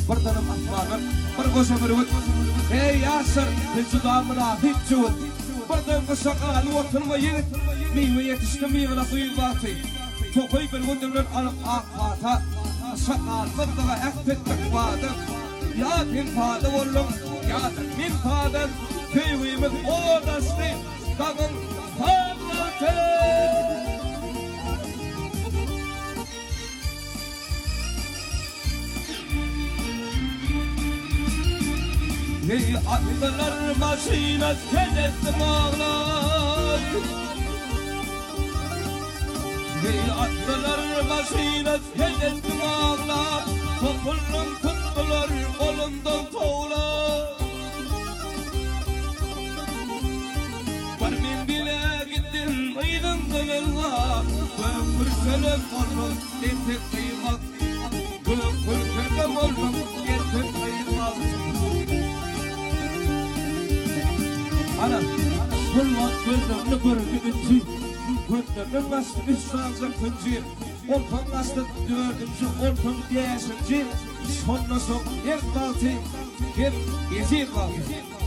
Birdenem asmandan bir goşa bürgüt, Eý, ýaşlar, siz juda mynasyp jübüt. Birden gyşa galyp oturma ýigit, Miwe ýetişdi miweli güýz wagty. Tokaý bürgüdi bilen alyp ak pata, Gyşa galmazlyga äht etdik wada. Ýa sen sada bolduň, ýa-da men sada, Söýgimiz ot açdy, dagyň saz wagty. Heý, atlylar maşyna seretdim oglan. Heý, atlylar maşyna seretdim oglan. Topuldym tutdular golumdan towlap. Bir menzile gitdim yzyndan ylgap, Gök kürtelem boldum entek gyýmak. Gök kürtelem boldum entek gyýmak. Ana, şol wagt gözlerini gördi ünji, Gözlerinden gaçdy üç sanjak hünji. Onsoň gaçdy dördünji, onsoň bäşinji, Şondan soň her wagty hem ejiz wagty.